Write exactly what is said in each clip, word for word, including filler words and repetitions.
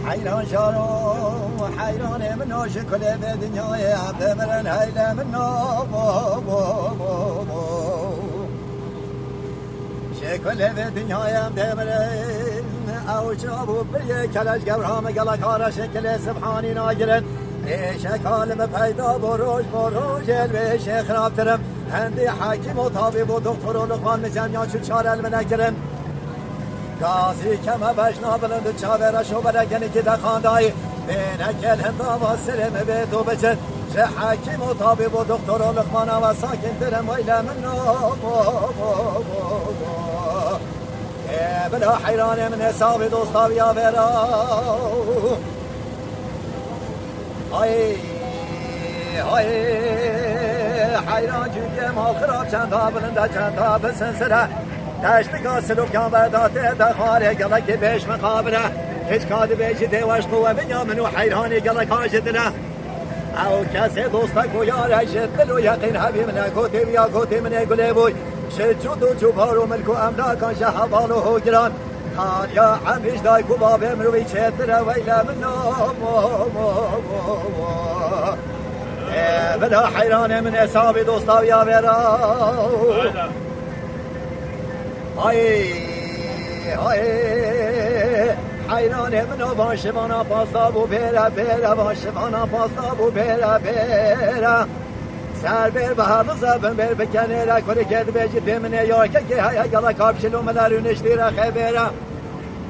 Heyran jaro, heyranê min o, ji kulê vê dinyayê em dê mirin, heyle min o, bo, bo, bo, bo. Ji kulê vê dinyayê em dê mirin, ew çav û piriyê keleş gewra me gelek hare şekilê sibhanî nagirin. Êşeka li min peyda bo roj bo rojê li wê êşê xirabtir im. Hindî hekîm û tabîb û doktor û Luqman min cem ya çû çare li min nekirin. Gazî keme bejna bilind û çavê reş û belek genikî de xandayî. Bênekê li hindava serê min bê tu biçin. Ji hekîm û tabîb û doktor û Luqmana we sakintir im, weyle min o, bo, bo, bo, bo. Ê bila heyranê min, hesabê dosta wî ya vera. Ay, ay, heyran cûdiyê mal xirab, çenda bilind e, çenda bi sinsire. Teştika silûkan vedate de xwarê gelekî pêş miqabile. Hiç ka dibêjî dê weş qûwe vinya min û heyranî gelek a ji dile. Ew kesê dosta ku yare ji dil û yeqîn hebî min e, gotê wî ya gotê min ê gulê bûy. Ji cûd û cûbar û milk û emlakan, ji heval û hogiran. Tariya emrî ji dayik û babê mirovî çêtir e, weyle min o, mo, mo, mo, mo. Ê, bila heyranê min, hesabê dosta wî ya vera. Ay, ay, heyranê min o, van şivana pasta bû bêre, bêre, van şivana pasta bû bêre, bêre. Ser bêr bi helize bin bêr bi kenêre, kurikê dibêjî dê min ê yarkekê heye, gela kapşil û miler û niştî re xebêre.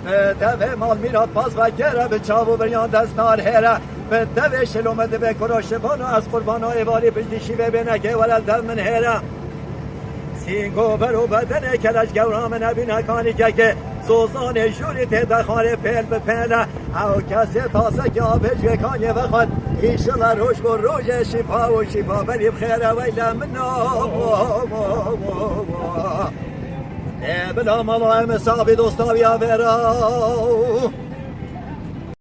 Bi devê mal mîrat pas vekere, bi çav û biryan dest nar hêre. Bi devê şilo min dibê kuro şibano, ez qurbano êvarî piştî şîvê bênekê were li dev min hêre. Sîngo ber û bedenê keleş gewra min ebîne kanîkekê. Zozanê jûrî tê de xwarê pêl bi pêle. Ew kesê tasekê avê ji wê kanê vexwet. Înşallah roj bo rojê şîfa û şîfa berî bi xêre, weyle min o, o, o, o, o. Ê bila mala em hesabê dosta wî ya vera.